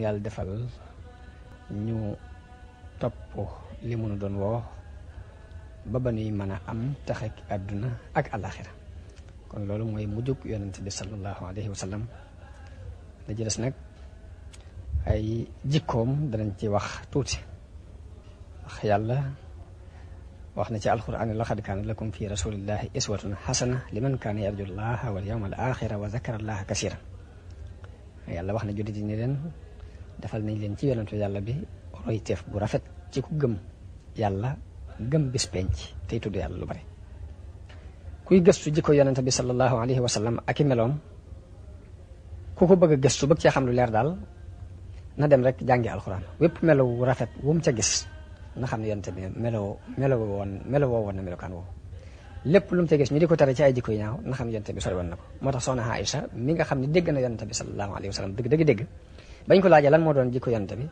yàlla defal ñu topp li mu nu doon woo ba ba nuy mën a am taxek àdduna ak àllaaxira kon loolu mooy mujjug yonent bi sallallahu alayhi wa sallam la jëles nag ay jikkoom danañ ci wax tuuti wax yàlla wax na ci alquran laqad kaana lakum fi rasulillahi iswatun xasana liman kaana yarju llaha wal yawmal axira wa zakara llaha kasiran yàlla wax na juddit ni leen defal nañ leen ci yonentu yàlla bi royteef bu rafet ci ku gëm yàlla gëm bis penc tey tudd yàlla lu bari kuy gëstu jikko yonent bi sallallahu alayhi wa sallam ak i meloom ku ko bëgg a gëstu bëgg cee xam lu leer daal na dem rek jàngi alxuraan wépp melo wu rafet wu mu ca gis na xam ne yonent bi melo woo woon na melokaan woowu lépp lu mu ca gis ñu di ko tere ci ay jikko yi ñaaw na xam ne yonent bi sori woon na ko moo tax soxna Aïcha mi nga xam ne dégg na yonent bi sallallahu alayhi wa sallam dëgg bañ ko laajee lan moo doon jikko yonent bi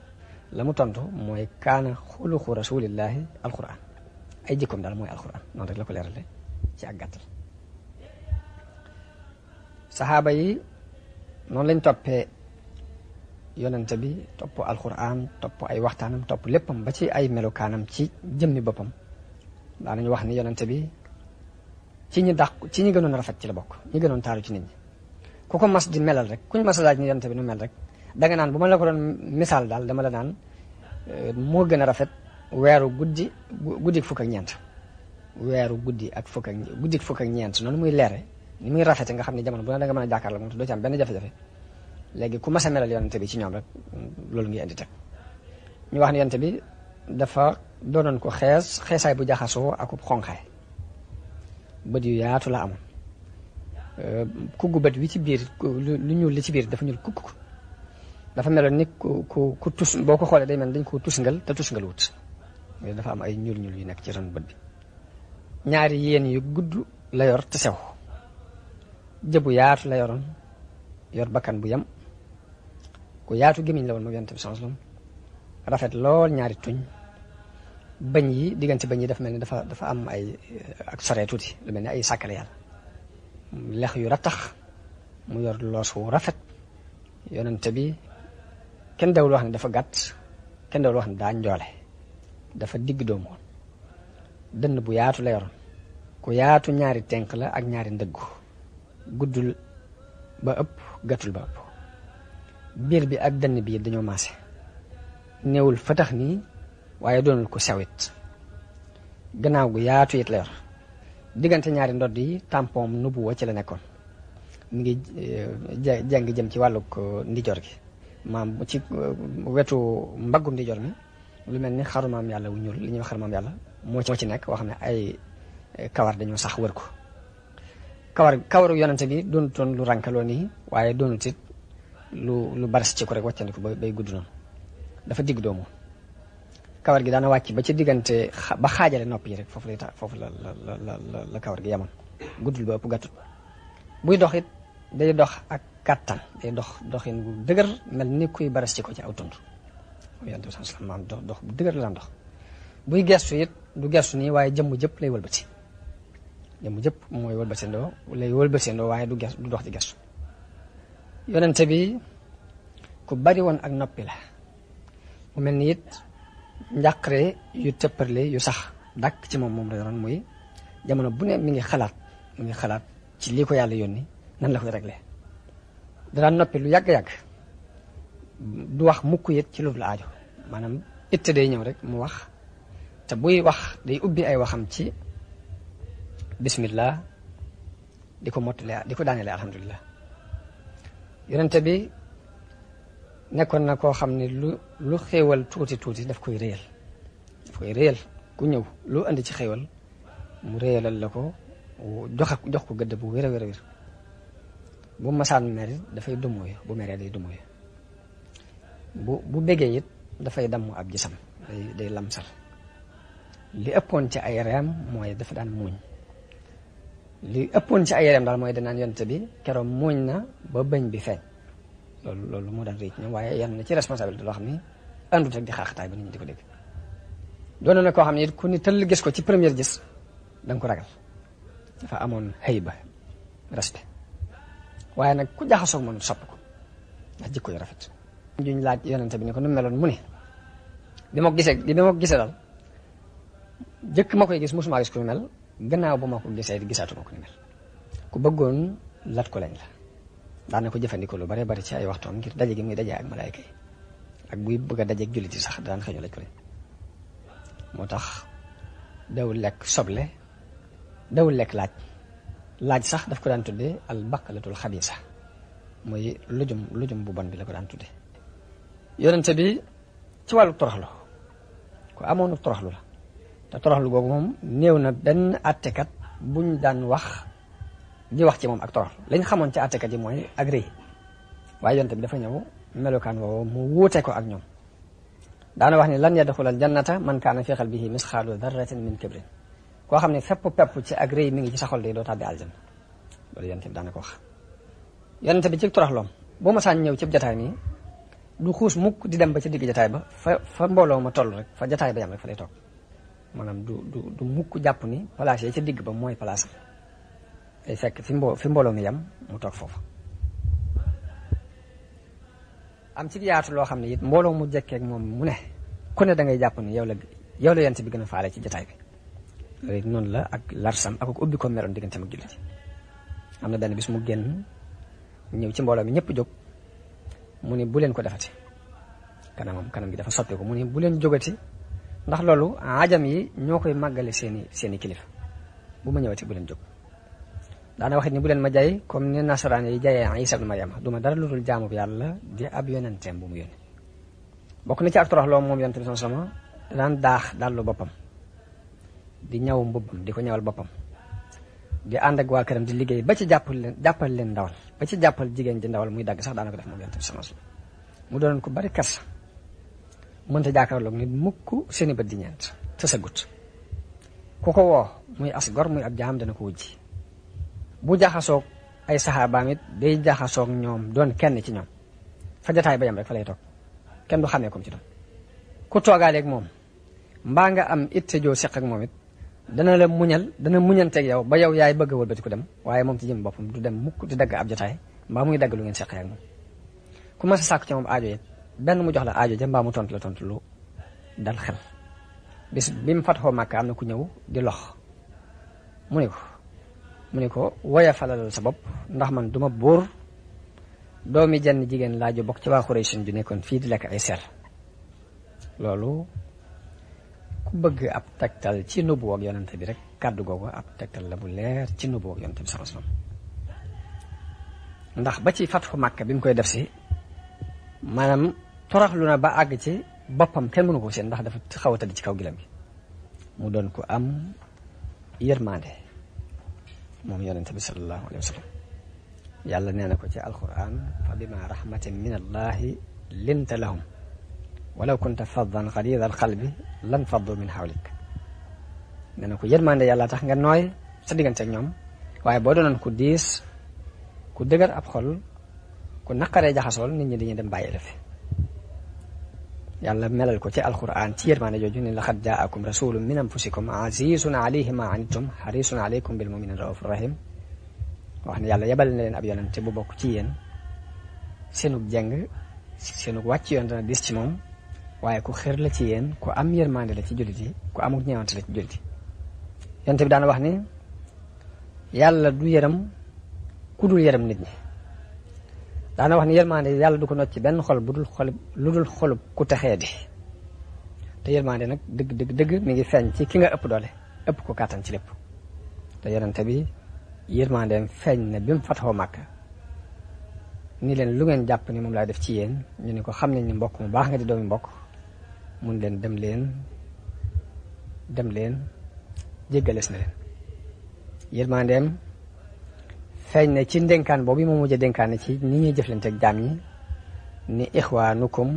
la mu tontu mooy kaana xuluqu rasulillahi alquran ay jikkoom daal mooy alquran noonu rek la ko leerale ci ak gàttal saxaaba yi noonu lañ toppee yonent bi topp alquran topp ay waxtaanam topp léppam ba ci ay melokaanam ci jëmmi boppam daanañu wax ni yonent bi ci ñi gënoon rafet ci la bokk ñi gënoon taaru ci nit ñi ku ko mas di melal rek kuñ mas a laaj ni yonent bi nu mel rek danga naan bu ma la ko doon misaal daal dama la naan moo gën a rafet weeru guddi fukk ak ñeent weeru guddi fukk ak ñeent noonu muy leere ni muy rafete nga xam ne jamono bu ne da nga mën a jàkkaarloo moom te doo ci am benn jafe-jafe léegi ku mas a melal yonent bi ci ñoom rek loolu ngi indi teg ñu wax ne yonent bi dafa doonoon ko xeesaay bu jaxasoo akub xonqaay bët yu yaatu la amoon kuggu bët wi ci biir lu ñuul li ci biir dafa ñuul kukk dafa meloon ni ku tus boo ko xoolee day mel dañ ko tusngal te tusngal wut dafa am ay ñuul yu nekk ci ron bët bi ñaari yéen yu gudd la yor te sew jëbu yaatu la yoroon yor bakkan bu yem ku yaatu gémmiñ la woon moom yonent bi sallallahu alayhi wasallam rafet lool ñaari tuñ bañ yi diggante bañ yi dafa mel ni dafa am ay ak soree tuuti lu mel ni ay sàkkale yàlla lex yu rattax mu yor loos wu rafet yonent bi kenn dawul wax ne dafa gàtt kenn dawul wax ne daa njoole dafa digg doomu woon dënn bu yaatu la yoroon ku yaatu ñaari tenk la ak ñaari ndëggu guddul ba ëpp gàttul ba ëpp biir bi ak dënn bi dañoo maase néewul fatax nii waaye doonul ko sewit gannaaw gu yaatu it la yor diggante ñaari ndodd yi tampon nubuwa ci la nekkoon mi ngi jàng jëm ci wàllug ndijoor gi maam ci wetu mbaggum ndijoor mi lu mel ni xarumaam yàlla wu ñuul li ñuy wax xarumaam yàlla moo ci nekk wax ne ay kawar dañoo sax wër ko kawaru yonente bi doonutoon lu rankaloo nii waaye doonut it lu baras ci ko rek wàccandiku bay gudd noonu dafa digg doomu kawar gi daana wàcc ba ci diggante ba xaajale nopp yi rek foofu la kawar gi yamoon guddul ba ëpp gàttut buy dox it day dox ak kàttan day doxin bu dëgër mel ni kuy baras ci ko ci aw tund yonent bi sallallahu alayhi wasallam dox bu dëgër la daan dox buy gestu it du gestu nii waaye jëmm jëpp lay wëlbati jëmm jëpp mooy wëlbatindoo waaye du dox di gestu yonent bi ku bari woon ak noppi la mu mel ni it njàqare yu tëpparle yu sax dàkk ci moom la yoroon muy jamono bu ne mi ngi xalaat ci lii ko yàlla yónni nan la koy réglé danaan noppi lu yàgg-yàgg du wax mukk it ci lu la aajo maanaam itte day ñëw rek mu wax te buy wax day ubbi ay waxam ci bismillah di ko mottale di ko daanele alhamdulilah yonente bi nekkoon na koo xam ne lu xéewal tuuti daf koy réyal ku ñëw lu andi ci xéewal mu réyalal la ko jox ko gëdd bu wér a wér bu masaan mer dafay dumóoyu bu meree day dumóoyu bu bégee it dafay damm ab gisam day lamsal li ëppoon ci ay reem mooy dafa daan muuñ li ëppoon ci ay reem daal mooy danaan yonte bi keroog muuñ na ba bëñ bi feeñ loolu moo daan récc ñoom waaye yenn na ci responsabilité loo xam ni àndut ak di xaaxataay ba nit ñi di ko dégg doon na koo xam ne it ku ni tëll gis ko ci première gis da nga ko ragal dafa amoon hayba respect waaye nag ku jaxasoog moom sopp ko ndax jikko yu rafet. juñ laaj yonente bi ne ko nu meloon mu ne bi ma ko gisee daal jëkk ma koy gis mosuma gis ku mel gannaaw ba ma ko gisee gisaatuma ko ni mel ku bëggoon lat ko lañ la daana ko jëfandikoo lu bare bari ci ay waxtoom ngir daje gi muy daje ak malaayka yi ak buy bëgg a dajeeg jullit yi sax daan xëñu laj ko lañ moo tax dawul lekk soble dawul lekk laaj sax daf ko daan tuddee al baqalatul xabiisa muy lujum bu bon bi la ko daan tuddee. yonente bi ci wàllu toroxlu ku amoonu toroxlu la te toroxlu googu moom néew na benn àttekat buñ daan wax di wax ci moom ak toroxlu lañ xamoon ci àttekat yi mooy ak rëy waaye yonente bi dafa ñëw melokaan woowu mu wuute ko ak ñoom daana wax ni lan yadxulal jannata man kaana fi qalbihi misqaalu darratin min kibrin koo xam ne fépp pepp ci ak rëy mi ngi ci sa xol de doo tàbbi aljanna loolu yonente bi daana ko wax. yonente bi ci toroxloom boo ma saan ñëw ci jataay nii du xuus mukk di dem ba ci digg jataay ba fa mbooloo ma toll rek fa jataay ba yam rek fa lay toog maanaam du mukk jàpp ni place yi ca digg ba mooy place day fekk fi mbooloo mi yam mu toog foofu. am ci yaatu loo xam ne it mbooloo mu jekkeek moom mu ne ku ne da ngay jàpp ni yow la yonent bi gën a faale ci jataay bi loolu it noonu la ak larsam ak ubbi ko meroon digganteem ak jullit am na benn bis mu génn ñëw ci mbooloo mi ñëpp jóg mu ni bu leen ko defati kanam gi dafa soppi ko mu ni bu leen jógati ndax loolu ajam yi ñoo koy màggale seeni kilifa bu ma ñëwati bu leen jóg. daana waxit ni bu leen ma jaay comme ni nasaraan yi jaayee Isa ibn Maryam du ma dara lu dul jaamu bi yàlla di ab yonenteem bu mu yónni. bokk na ci ak toroxloo moom yonent bi sama daan daax dallu boppam di ñaw mbubbam di ko ñawal boppam di ànd ak waa këram di liggéey ba ci jàppal leen ndawal ba ci jàppal jigéen ji ndawal muy dagg sax daana ko def moom yonent bi sama mu doon ko bari kersa mënta jàkkaarloog nit mukk seeni bët di ñeent te sa gut ku ko woo muy as gor muy ab jaam dana ko wujji bu jaxasoog ay saxaabaam it day jaxasoog ñoom doon kenn ci ñoom fa jataay ba yam rek fa lay toog kenn du xamee comme ci doon ku toogaaleeg moom mbaa nga am itte joo seq ak moom it dana la dana muñanteeg yow ba yow yaay bëgg a wëlbati ko dem waaye moom ci jëm boppam du dem mukk di dagg ab jataay mbaa muy dagg lu ngeen seqee ak moom ku mas a sàkku ci moom aajo it benn mu jox la aajo ja mbaa mu tontu lu dal xel bis bi mu fatxoo Màkka am na ku ñëw di lox mu ni ko woya falalal sa bopp ndax man duma buur doomi jenn jigéen laa ju bokk ci waa Xuraysh ju nekkoon fii di lekk ay ser loolu ku bëgg ab tegtal ci nubu ak yonente bi rek kàddu googu ab tegtal la bu leer ci nubu ak yonente bi sallallahu alayhi wasallam ndax ba ci fatxu Màkka bi mu koy def si maanaam toroxlu na ba àgg ci boppam kenn mënu ko seen ndax dafa xaw a tëdd ci kaw gilam gi mu doon ko am yërmande moom yonente bi sallallahu alayhi wa sallam yàlla nee na ko ci alquran fa bima rahmatin min allahi linta lahum walaw kunta faddan ghalida alqalbi lan faddu min hawlik nee na ko yërmande yàlla tax nga nooy sa diggante ak ñoom waaye boo doonoon ku diis ku dëgër ab xol ku naqaree jaxasool nit ñi dañuy dem bàyyi la fi yàlla melal ko ci alquran ci yërmande jooju ne laqad jaakum rasulun min anfusikum azizun alayhi ma anittum harisun alaykum bil mu'minina raufur rahim wax ne yàlla yebal na leen ab yonente bu bokk ci yéen seenug jeng seenug wàcc yoon dana dis ci moom waaye ku xër la ci yéen ku am yërmande la ci jullit yi ku amul ñeewante la ci jullit yi yonente bi daana wax ni yàlla du yërëm ku dul yërëm nit ñi daana wax ni yërmande yàlla du ko not ci benn xol lu dul xolub ku texee di te yërmande nag dëgg mi ngi feeñ ci ki nga ëpp doole ëpp ko kàttan ci lépp te yonente bi yërmandeem feeñ na bi mu fatxoo Màkka ni leen lu ngeen jàpp ni moom laay def ci yéen ñu ne ko xam nañ ni mbokk mu baax nga di doomi mbokk mun leen dem leen jéggalees na leen yërmandeem feeñ na ci ndénkaan boobu moom mujj a dénkaane ci ni ñuy jëflante ak jaam ñi ni ixwaanukum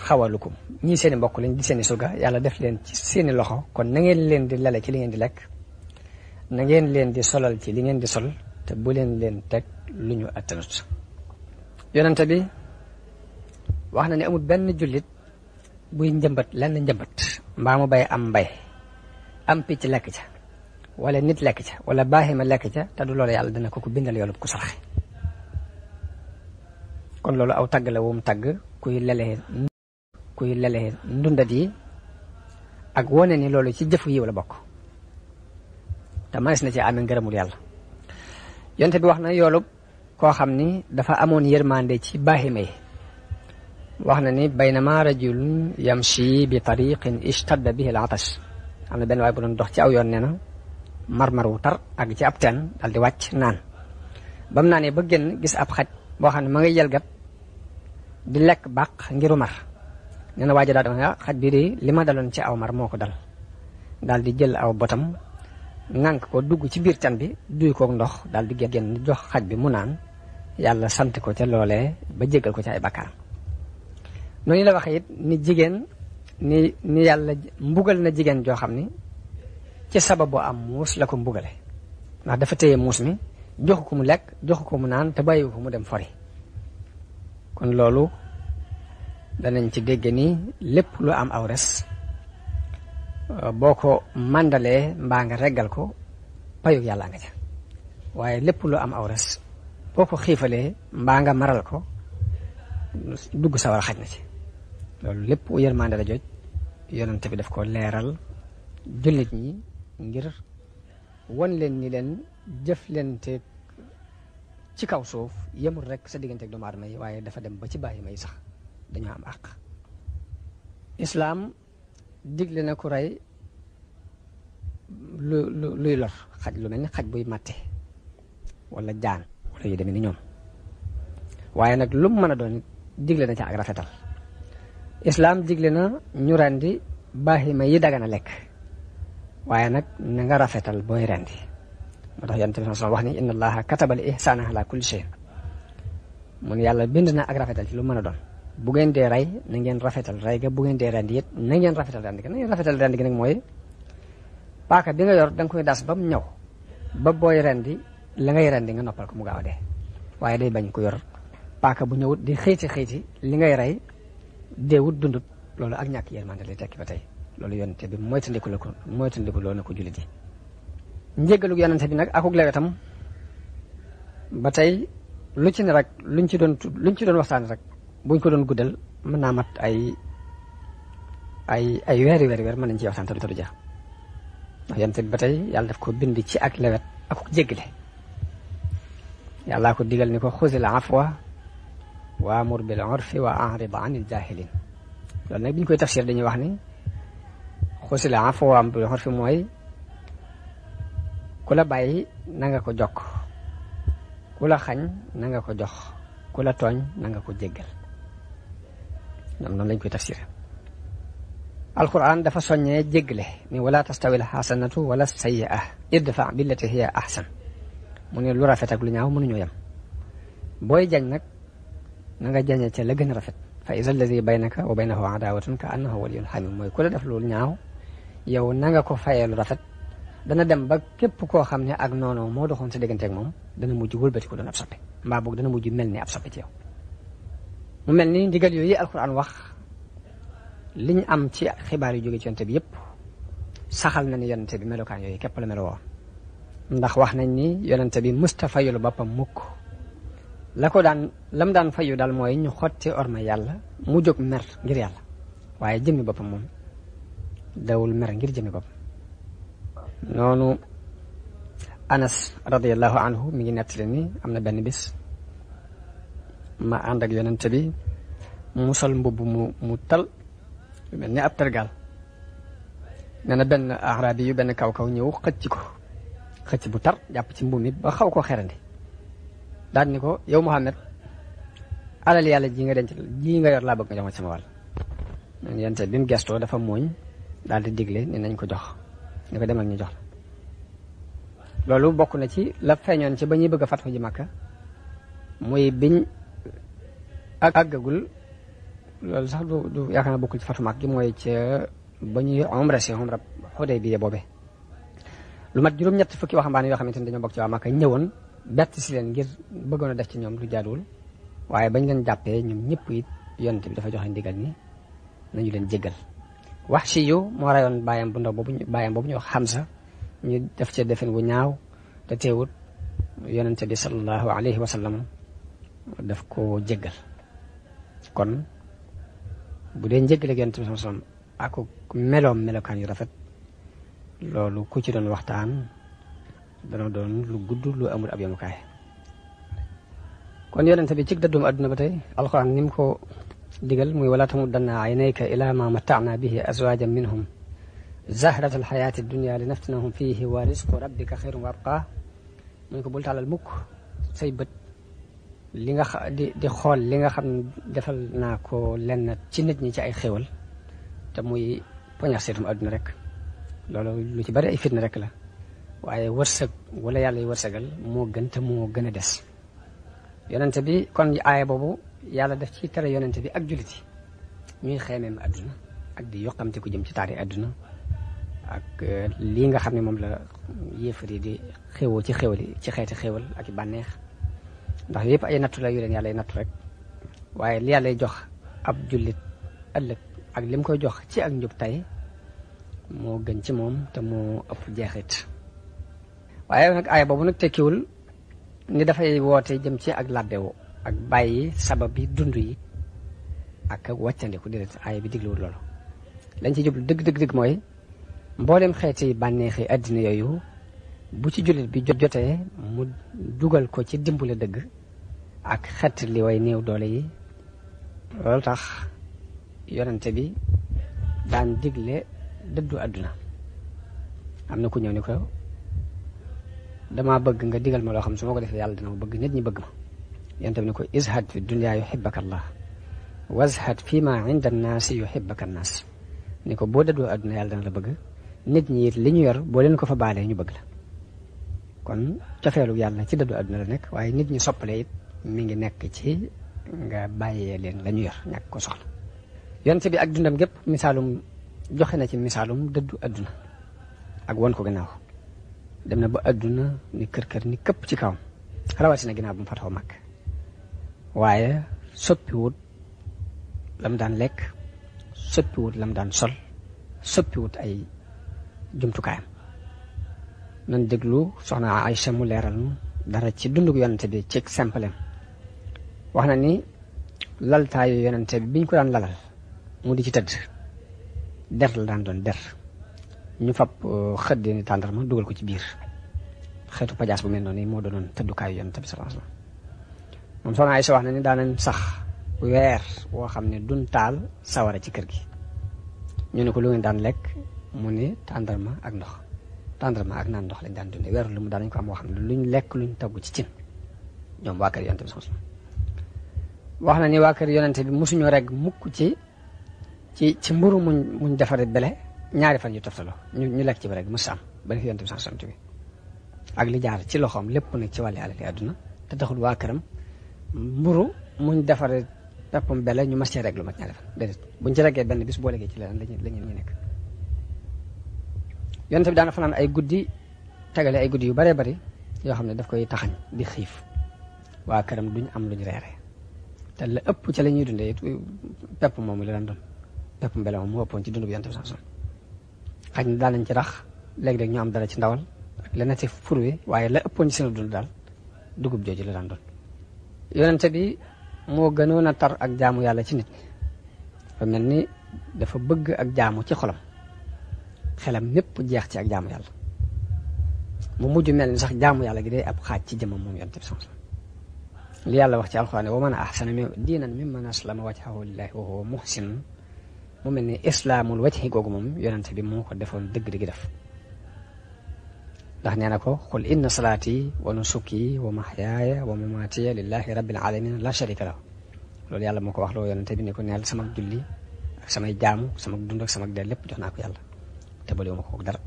xawalukum ñii seeni mbokk lañ di seeni surga yàlla def leen ci seeni loxo kon na ngeen leen di lale ci li ngeen di lekk na ngeen leen di solal ci li ngeen di sol te bu leen teg lu ñu attanut yonente bi wax na ne amul benn jullit buy njëmbat lenn njëmbat mbaa mu bay am mbay am picc lekk ca wala nit lekk ca wala baaxima lekk ca te du loolu yàlla dana ko bindal yoolub ku saraxe kon loolu aw tagg la wum tagg kuy lelee ndundat yi ak wone ni loolu ci jëfu yiw la bokk te manes na ci amee ngërëmul yàlla. yonte bi wax na yoolub koo xam ni dafa amoon yërmande ci baaxima yi wax na ni baynama rajulun yamshi bi tariqin ishtadda bihi al-atash am na benn waay bu doon dox ci aw yoon nee na marmar wu tar ak ci ab teen dal di wàcc naan ba mu naanee ba génn gis ab xaj boo xam ne ma ngay yelgat di lekk bàq ngiru mar nee na waaja daal di wax xaj bi de li ma daloon ci aw mar moo ko daal di jël aw botam ŋànk ko dugg ci biir teen bi duy koog ndox daal di génn jox xaj bi mu naan yàlla sant ko ca loolee ba jéggal ko ci ay bakkaar. noonu la waxee it ni jigéen ni yàlla mbugal na jigéen joo xam ni ci sababu am muus la ko mbugale ndax dafa téye muus mi joxu ko mu lekk joxu ko mu naan te bàyyiwu ko mu dem fori. kon loolu danañ ci dégg ni lépp lu am aw res boo ko màndalee mbaa nga reggal ko payug yàlla nga ca waaye lépp lu am aw res boo ko xiifalee mbaa nga maral ko dugg sawar xaj na ci. loolu lépp yërmande la joj yonente bi daf ko leeral jullit ñi ngir won leen ni leen jëf leen te ci kaw suuf yemul rek sa digganteeg doomu aadama yi waaye dafa dem ba ci bàyyi may sax dañoo am àq. islaam digle na ku rey luy lor xaj lu mel ni xaj buy màtte wala jaan wala yu demee ni ñoom waaye nag lu mu mën a doon digle na ca ak rafetal. islaam digle na ñu rendi baaxima yi dagana lekk waaye nag na nga rafetal booy rendi moo tax yonent bi wax ni inna allaha kataba al ihsana ala kulli shay mun yàlla bind na ak rafetal ci lu mën a doon bu ngeen dee rey na ngeen rafetal rey ga bu ngeen dee rendi it na ngeen rafetal rendi ga na ngeen rafetal rendi gi nag mooy paaka bi nga yor da nga koy das ba mu ñëw ba booy rendi la ngay rendi nga noppal ko mu gaaw a dee waaye day bañ ko yor paaka bu ñëwut di xëyti li ngay rey deewut dundut loolu ak ñàkk yërmande lay tekki ba tey loolu yonente bi moytandiku loo na ko jullit yi. njéggalug yonente bi nag akuk lewetam ba tey lu ci ne rek luñ ci doon waxtaan rek buñ ko doon guddal mën naa mat ay weeri mën nañ ci waxtaan te du jeex ndax yonente bi ba tey yàlla daf ko bind ci ak lewet akuk jéggale yàllaa ko digal ni ko xuzil afwa waamur bil urfi wa a'rid anil jaahiliin loolu nag bi ñu koy tafsir dañuy wax ni xuzil afwa waamur bil urfi mooy ku la bàyyi na nga ko jokk ku la xañ na nga ko jox ku la tooñ na nga ko jéggal ñoom noonu lañ koy tafsir. alquran dafa soññee jéggale ni wala tastawi al xasanatu wala sayyi'a idfa billati hiya ahsan mu ne lu rafet ak lu ñaaw mënuñoo yem booy jañ nag na nga jañe ca la gën a rafet fa iza alladi baynaka wa baynahu adawatun ka annahu waliyyun hamim mooy ku la def lu ñaaw yow na nga ko fayee lu rafet dana dem ba képp koo xam ne ak noonu moo doxoon sa digganteeg moom dana mujj wëlbati ko doon ab soppe mbaa boog dana mujj mel ni ab soppe ci yow. mu mel ni ndigal yooyu alquran wax liñ am ci xibaar yu jóge ci yonte bi yëpp saxal na ni yonente bi melokaan yooyu képp la melo woon ndax wax nañ ni yonente bi musta fayul boppam mukk lam daan fayu daal mooy ñu xotti orma yàlla mu jóg mer ngir yàlla waaye jëmmi boppam moom dawul mer ngir jëmmi boppam. noonu Anas radiyallahu anhu mi ngi nettali ni am na benn bis ma ànd ak yonente bi mu sol mbubb mu tal mel ni ab tergaal nee na benn arabi yu benn kaw ñëw xëcc bu tar jàpp ci mbubb mi ba xaw koo xerandi daal ni ko yow Muhammad alal yàlla ji nga yor laa bëgg nga jox ma sama wàll. yonente bi mu gestoo dafa mooñ daal di digle ni nañ ko jox ni ko demal ñu jox la loolu bokk na ci la feeñoon ci ba ñuy bëgg a fatxu ji Makka muy biñ àggagul loolu sax du yaakaar na bokkul ci fatu Makka gi mooy ca ba ñuy umra Hudaybiya boobe lu mat juróom-ñett fukki waxambaane yoo xamante ni dañoo bokk ci waa Makka ñëwoon bett si leen ngir bëggoon a def ci ñoom lu jaaduwul waaye bañ leen jàppee ñoom ñëpp it yonent bi dafa joxe ndigal ni nañu leen jéggal Wahshi yu moo rayoon bàyyam bu ndaw boobu ñu wax Hamza ñu def ca defin wu ñaaw te teewut yonente bi sallallahu alayhi wa sallam daf ko jéggal. kon bu dee njëggale yonente bi sallallahu alayhi wa sallam ak melokaan yu rafet loolu ku ci doon waxtaan dana doon lu gudd lu amul ab yamukaay. kon yonente bi ci dëddum àdduna ba tey alxuraan ni mu ko digal muy wala tamuddanna aynayka ila ma mata'na bihi azwajan minhum zahrata alxayaati dunya li naftinahum fihi wa risqu rabbika xayrun wa abqa. mu ko bul tàllal mukk say bët li nga di xool li nga xam ne defal naa ko lenn ci nit ñi ci ay xéwal te muy poñax seetum àdduna rek. loolu lu ci bari ay fitna rek la waaye wërsëg wala yàlla yi wërsëgal moo gën te moo gën a des. yonente bi kon aaya boobu yàlla def ci tere yonente bi ak jullit yi ñuy xeemeem àdduna ak di yokkamte ku jëm ci taari àdduna ak lii nga xam ne moom la yéefar yi di xéwoo ci xéwal yi ci xeeti xéwal ak i bànneex ndax yëpp ay nattu la yu leen yàlla ay nattu rek waaye li yàlla jox ab jullit ëllëg ak lim koy jox ci ak njub tey moo gën ci moom te moo ëpp jeexit. waaye nag aaya boobu nag tekkiwul ni dafay woote jëm ci ak làbbewu ak bàyyi sabab yi dund yi ak wàccandiku déedéet aaya bi digluwul loolu. lañ ci jublu dëgg mooy mboolem xeeti bànneexi àddina yooyu bu ci jullit bi jotee mu dugal ko ci dimbale dëgg ak xet li way néew doole yi. loolu tax yonente bi daan digle dëddu àdduna. am na ku ñëw ni ko dama bëgg nga digal ma loo xam su ma ko defee yàlla dina ma bëgg nit ñi bëgg ma. yonente bi ni ko izhad fi dunya yuhibbaka allah wazhad fi ma inda annaasi yuhibbaka annaas. ni ko boo dëddoo àdduna yàlla dana la bëgg nit ñi it li ñu yor boo leen ko fa baalee ñu bëgg la. kon cofeelu yàlla ci dëddu àdduna la nekk waaye nit ñi soppale it mi ngi nekk ci nga bàyyee leen la ñu yor ñàkk ko soxla. yonente bi ak dundam gépp misaalum joxe na ci misaalum dëddu àdduna ak won ko gannaaw. dem na ba àdduna ni kër ni këpp ci kawam rawatina ginnaaw bu mu fatoo mag waaye soppiwut lam daan lekk soppiwut lam daan sol soppiwut ay jumtukaayam. nan déglu soxna Aïcha mu leeral nu dara ci dundug yonente bi ci simple wax na ni laltaayu yonente bi biñ ko daan lalal mu di ci tëdd der la daan doon der ñu fab xëdd ni tàndarma dugal ko ci biir xeetu pajaas bu mel noonu moo doonoon tëddukaayu yonente bi sallallahu alayhi wasallam. moom soxna Aïcha wax na ni daanañ sax weer woo xam ne duñ taal sawara ci kër gi. ñu ne ko lu ngeen daan lekk mu ne tàndarma ak ndox ak naan ndox lañ daan dundee weer lu mu daanañ ko am woo xam ne luñ lekk luñ togg ci cin ñoom waa kër yonente bi sallallahu alayhi wasallam. wax na ni waa kër yonente bi mosuñu rek mukk ci mburu muñ defaree bele ñaari fan yu toftaloo ñu lekk ci ba rek mos am ba fi yonente bi sallallahu alayhi wasallam ak li jaar ci loxoom lépp nag ci wàllu alali àdduna te taxul waa këram mburu muñ defaree peppam bele ñu mas cee rek lu mat ñaari fan déedéet buñ ci reggee benn bis boo léegi ci leneen lañu nekk. yonente bi daana fanaan ay guddi tegale ay guddi yu baree bari yoo xam ne daf koy taxañ di xiif waa këram duñ am luñ reere te la ëpp ca la ñuy dundee pepp moomu la daan doon pepp mbele moom moo ëppoon ci dundu bi yonente bi sallallahu alayhi wasallam. xaj na daanañ ci rax léeg-léeg ñu am dara ci ndawal ak leneen ci fur wi waaye la ëppoon ci seen dund daal dugub jooju la daan doon. yonente bi moo gënoon a tar ak jaamu yàlla ci nit ñi fa mel ni dafa bëgg ak jaamu ci xolam xelam mépp jeex ci ak jaamu yàlla mu mujj mel ni sax jaamu yàlla gi day ab xaaj ci jëmam moom yonente bi sallallahu alayhi wasallam. li yàlla wax ci alxuraan wa man ahsana diinan mimman aslama wajhahu lillahi wa huwa muhsin mu mel ni islaamul wajhi googu moom yonente bi moo ko defoon dëgg-dëgg def ndax nee na ko qul inna salaati wa nusuki wa mahyaaya wa mamaatiya lillahi rabbil alamin la sharika lahu. loolu yàlla moo ko wax loo yonente bi ne ko neel sama julli ak samay jaamu sama dund ak sama dee lépp jox naa ko yàlla te baliwuma ko dara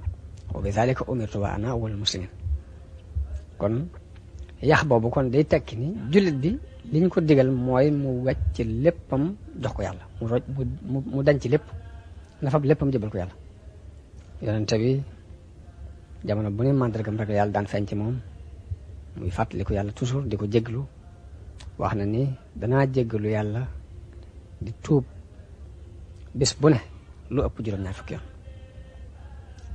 wa bi zalika umirtu wa ana awwalul muslimin. kon yax boobu kon day tekki ni jullit bi liñ ko digal mooy mu wàcc léppam jox ko yàlla mu dañ ci lépp na fab léppam jëbal ko yàlla. yonente bi jamono bu ne màndargam rek yàlla daan feeñ ci moom muy fàttaliku yàlla toujours di ko jéglu wax na ni danaa jéggalu yàlla di tuub bés bu ne lu ëpp juróom-ñaar fukki yoon.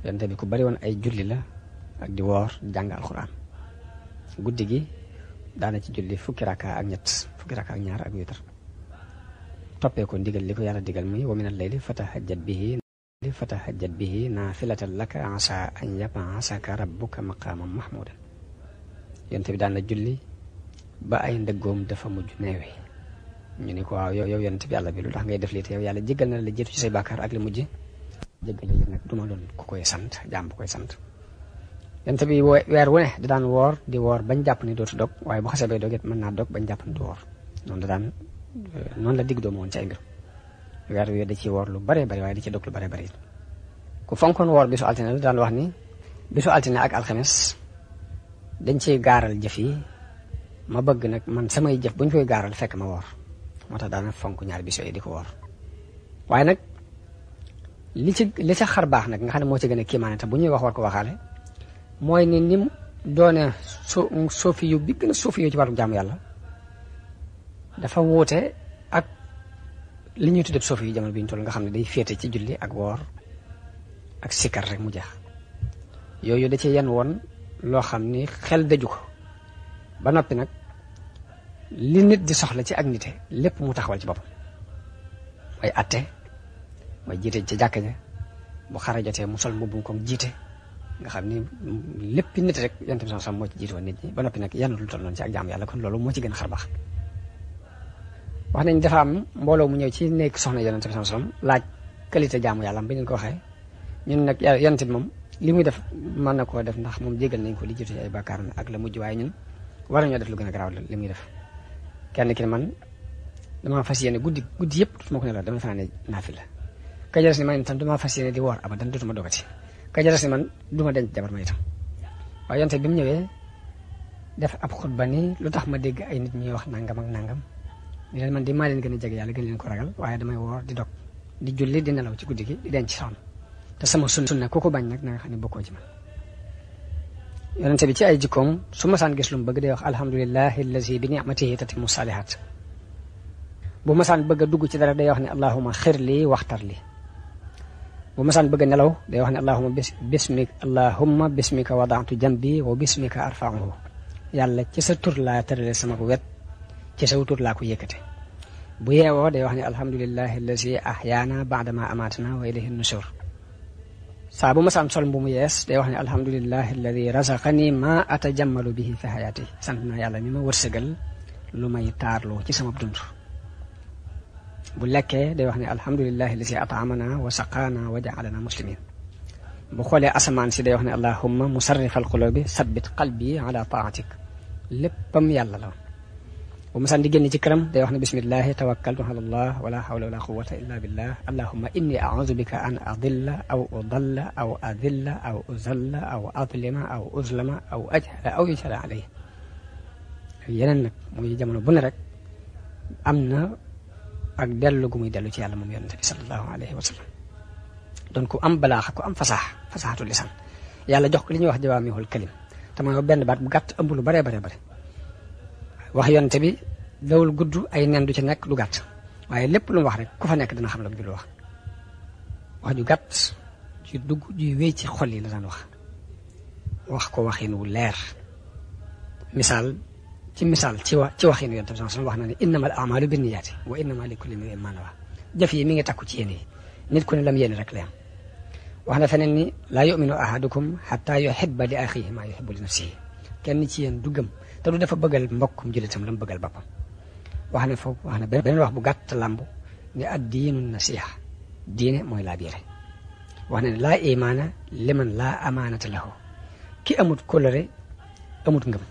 yonente bi ku bari woon ay julli la ak di woor di jàng alxuraan. guddi gi daana ci julli fukki raka ak ñett fukki raka ak ñaar ak witar toppee ko ndigal li ko yàlla digal muy wa minal layli fatahajjat bihi naafilatan laka asa an yab'asaka rabbuka maqaaman mahmuudan. yonent bi daan na julli ba ay ndëggoom dafa mujj neewe ñu ni ko waaw yow yonent bi yàlla bi lu tax ngay def lii te yow yàlla jéggal na la jiitu ci say bàkkaar ak li mujj jéggal yi nag duma doon ku koy sant jaam bu koy sant. yonent bi weer wu ne da daan woor di woor bañ jàpp ni dootu dog waaye bu xasee bay dog it mën naa dog bañ jàpp ni du woor noonu la digg doomu woon ci ay mbir weer wi da ciy woor lu bare bari waaye da ci dog lu bare bari. ku fonkoon woor bisu altine la daan wax ni bisu altine ak alxames dañ ciy gaaral jëf yi ma bëgg nag man samay jëf buñ koy gaaral fekk ma woor moo tax daana fonk ñaari bis yooyu di ko woor. waaye nag li ca xar baax nag nga xam ne moo ci gën a kiimaane te bu ñuy wax war ko waxaale mooy ni nim doone soofi yu bi gën a soofi yu ci wàllu jaamu yàlla dafa wuute ak li ñuy tuddee soofi yu jamono bi ñu toll nga xam ne day féete ci julli ak woor ak sikkar rek mu jeex. yooyu da ci yenn woon loo xam ni xel daju ko ba noppi nag li nit di soxla ci ak nite lépp mu taxawal ci boppam mooy atte mooy jiite ci jàkka ja bu xare jotee mu sol mbubbum ko jiite nga xam ni lépp nit rek yonent bi sax moo ci jiite woon nit ñi ba noppi nag yenn lu toll noonu ci ak jaamu yàlla kon loolu moo ci gën a xar baax. wax nañ dafa am mbooloo mu ñëw ci nekk soxna yonent bi sax laaj qualité jaamu yàlla bi ñu ko waxee ñun nag yonent bi moom li muy def mën na koo def ndax moom jégal nañ ko li jiitu ci ay bàkkaar ak la mujj waaye ñun war nañoo def lu gën a garaaw li muy def. kenn ki ne man damaa fas yéene guddi yëpp dutuma ko ne la dama fanaane naafila ka jaras ni man itam damaa fas yéene di woor abadan dutuma dogati ka jaras ni man duma denc jabar ma itam. waaye yonte bi mu ñëwee def ab xutba ni lu tax ma dégg ay nit ñuy wax nangam ak nangam ni leen man di maa leen gën a jege yàlla gën leen ko ragal waaye damay woor di dog di julli di nelaw ci guddi gi di denc soxna te sama sunna ku ko bañ nag na nga xam ne bokkoo ci man. yonente bi ci ay jikkoom su masaan gis lu mu bëgg day wax alhamdulillahi allazi bi ni'matihi tatimmu salihat bu masaan bëgg a dugg ci dara day wax ne allahuma xir lii waxtar li bu masaan bëgg a nelaw day wax ne allahuma bismika wada'tu jambi wa bismika arfa'uhu yàlla ci sa tur laa tërale sama ko wet ci sa tur laa ko yëkkate. bu yeewoo day wax ne alhamdulillahi allazi ahyaana ba'dama amatana wa ilayhi nushur saa bu ma saan sol bu mu yees day wax ne alhamdulillahi alladi razaqani ma atajammalu bihi fi hayati sant naa yàlla mi ma wërsëgal lu may taarloo ci sama dund. bu lekkee day wax ne alhamdulillahi alladi at'amana wa saqaana wa ja'alana muslimin. bu xoolee asamaan si day wax ne allahumma musarrifal qulubi sabbit qalbi ala ta'atik léppam yàlla la. bu ma saan di génn ci këram day wax ne bismillahi tawakkaltu ala allah wala hawla wala quwwata illa billah allahumma inni a'udhu bika an adilla aw udalla aw adilla aw uzalla aw adlima aw uzlama aw ajhala aw yujhala alayhi. yeneen nag muy jamono bu ne rek am na ak dellu gu muy dellu ci yàlla moom yonent bi sallallahu alayhi wa sallam doon ku am balaaxa ku am fasaxatul lisan yàlla jox ko li ñuy wax jawaamihul kalim te mooy benn baat bu gàtt ëmb lu bare wax yonte bi dawul gudd ay nen du ci nekk du gàtt waaye lépp lu mu wax rek ku fa nekk dina xam la mu wax ju gàtt ju dugg ju wéy ci xol yi la daan wax ko waxin wu leer misaal ci waxin yonte bi wax na ne innamal a'malu binniyaati wa innama likulli imri'in ma nawa jëf yi mi ngi takku ci yéen yi nit ku ne lam yéene rek la yam wax na feneen ni laa yu'minu ahadukum hatta yuhibba li axihi ma yuhibbu li nafsihi kenn ci yéen du gëm te du dafa bëggal mbokkum jullitam la mu bëggal boppam. wax na beneen wax bu gàtt làmb ne ad-diinu nasiha diine mooy laa biire. wax na ne laa imaana liman laa amaanata lahu ki amut kóllëre amut ngëm.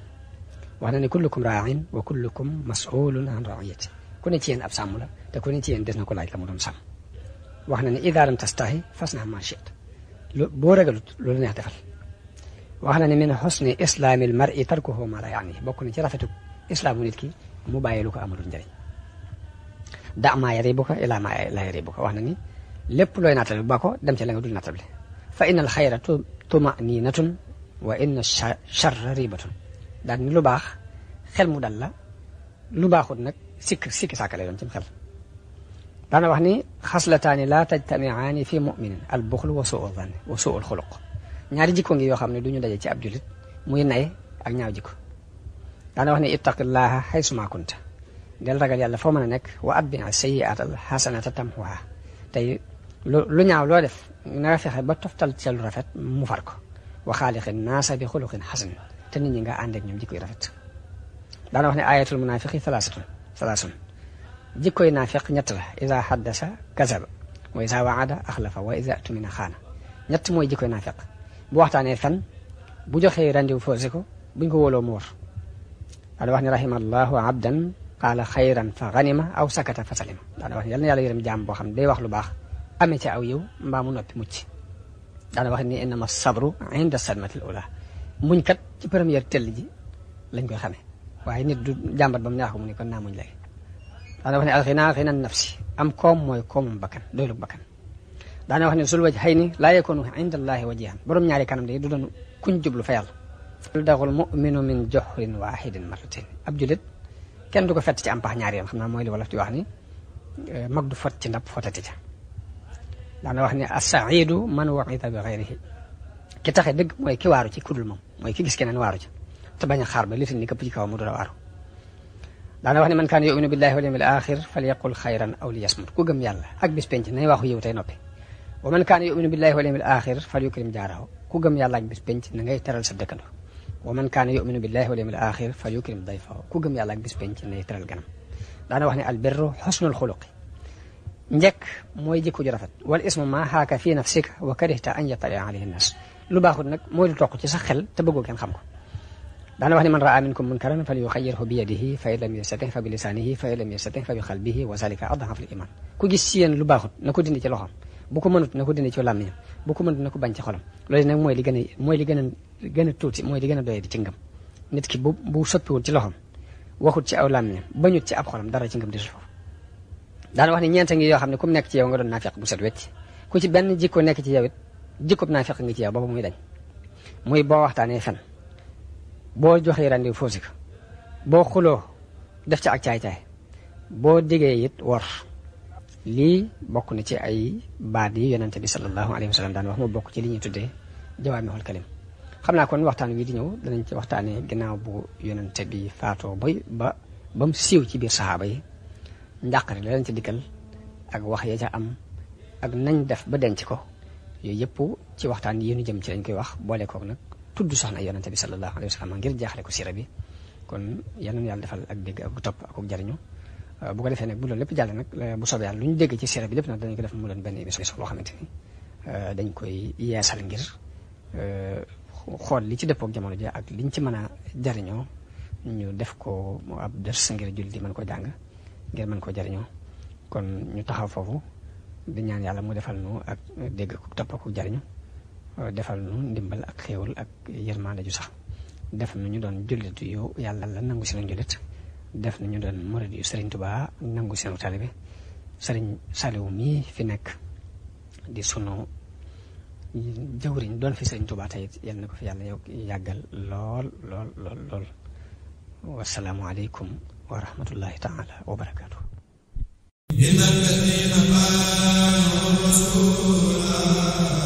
wax na ne kullukum raa'in wa kullukum mas'ulun an ra'iyati ku ne ci yéen ab sàmm la te ku ne ci yéen des na ko laaj la mu doon sàmm. wax na ne idaa lam tastahi fasna' maa shi'ta boo ragalut loolu neex defal. wax na ne min husni islaamil mar'i tarkuhu ma la yaani bokk na ci rafetu islaamu nit ki mu bàyyi lu ko amalul njëriñ. da' maa yaribuka ilaa maa laa yaribuka wax na ni lépp looy naatale ba ko dem ci la nga dul naatable. fa innal xayra tuma'ninatun wa inna sharra ribatun daal ni lu baax xel mu dal la lu baaxut nag sikki saaka lay doon ci xel. daana wax ni xaslataani laa tajtami'aani fi mu'minin al buxlu wa su'u zanni wa su'ul xuluq ñaari jikko ngi yoo xam ne du ñu daje ci ab jullit muy nay ak ñaaw jikko daana wax ne ittaqillaha haysuma kunta del ragal yàlla foo mën a nekk wa atbi'a sayyi'atal hasanata tamhuha tey lu ñaaw loo def na nga fexe ba toftal ci lu rafet mu far ko wa xaaliqin naasa bi xuluqin hasan te nit ñi nga ànd ak ñoom jikko yu rafet daana wax ne ayatul munafiqi salaasun jikkoy naafiq ñett la iza haddasa kazaba wa iza wa'ada axlafa wa iza tumina xaana ñett mooy jikkoy naafiq bu waxtaanee fen bu joxee rendiw forcé ko buñ ko wóoloo mu war daana wax ne rahimallahu abdan qaala xayran fa ganima aw sakata fa salima daana wax ne yal na yàlla yërëm jaam boo xam ne day wax lu baax amee ci aw yow mbaa mu noppi mucc daana wax ni innama sabru inda sadmatil ula muñ kat ci première tell ji lañ koy xamee waaye nit du jàmbat ba mu neex ko mu ne kon naa muñ léegi daana wax ne alxina xina nafsi am koom mooy koomum bakkan doylu bakkan daana wax ne sul waj xëy ni laa yakunu inda allahi wajihan borom ñaari kanam de du doon kuñ jublu fa yàlla daxul muminu min joxrin wahidin marratin ab julit kenn du ko fett ci am pax ñaari yoon xam naa mooy li wolof di wax ni mag du fot ci ndab fotati ca daana wax ne as-sa'idu man wa'ida bi ghayrihi ki taxe dëgg mooy ki waaru ci kudul moom mooy ki gis keneen waaru ci te bañ a xaar ba litin ni këpp ci kaw mu dula waaru daana wax ne man kaana yu'minu billahi wal yawmil axir falyaqul xayran aw liyasmut ku gëm yàlla ak bis penc nay waxu yiw tey noppi wa man kaana yu'minu billahi wal yawmil axir falyukrim jaarahu ku gëm yàlla ak bis penc na ngay teral sa dëkkandoo wa man kaana yu'minu billahi wal yawmil axir falyukrim dayfahu ku gëm yàlla ak bis penc nay teral ganam daana wax ne albirru xusnul xuluqi njëkk mooy jikko ju rafet wal ismu ma xaaka fii nafsika wa karihta an yatali alayhi nas lu baaxul nag mooy lu toq ci sa xel te bëggoo kenn xam ko daana wax ne man raa minkum munkaran falyughayyirhu bi yadihi fa in lam yastati' fa bi lisanihi fa in lam yastati' fa bi qalbihi wa zalika ad'afu al-iman ku gis ci yéen lu baaxut na ko dindi ci loxoom bu ko mënut na ko dindi ci làmmiñam bu ko mënut na ko bañ ci xolam loolu nag mooy li gën a tuuti mooy li gën a doye di ci ngëm nit ki bu soppiwul ci loxoom waxut ci aw làmmiñam bañut ci ab xolam dara ci ngëm di suuf daana wax ne ñeenta ngi yoo xam ne ku mu nekk ci yow nga doon naafiq bu set wecc ku ci benn jikko nekk ci yow it jikkob naafiq ngi ci yow boobu muy dañ muy boo waxtaanee fen boo joxee randi foosi ko boo xuloo def ci ak caay-caay boo diggee it wor lii bokk na ci ay baat yi yonente bi sallallahu alayhi wa sallam daan wax mu bokk ci li ñuy tuddee jawaamihul kalim xam naa kon waxtaan wi di ñëw danañ ci waxtaanee ginnaaw bu yonente bi faatoo ba mu siiw ci biir saxaaba yi njàqare la leen ci dikkal ak wax ya ca am ak nañ def ba denc ko yooyu yëpp ci waxtaan yi ñu jëm ci lañ koy wax boole koog nag tudd soxna yonente bi sallallahu alayhi wa sallam ngir jaaxale ko sira bi kon yal na yàlla defal ak dégg ak topp ak jariñu bu ko defee nag bu loolu lépp jàll nag bu soobee yàlla lu ñu dégg ci sira bi lépp nag dañu ko def mu doon benn émission loo xamante ni dañ koy yeesal ngir xool li ci dëppoo ak jamono ji ak liñ ci mën a jariñoo ñu def ko ab ders ngir julli di mën ko jàng ngir mën ko jariñoo kon ñu taxaw foofu di ñaan yàlla mu defal nu ak dégg ko topp ak jariñu defal nu ndimbal ak xéewal ak yërmande ju sax def na ñu doon jullit yu yàlla la nangu seen jullit def na ñu doon murid yu Serigne Touba nangu seen taalibe Serigne Saliou mii fi nekk di sunu jawriñ doon fi Serigne Touba tey yal na ko fi yàlla yàggal lool lool lool lool wasalaamu aleykum wa rahmatullahi taala wa barakaatu. إن الذين قالوا رسول الله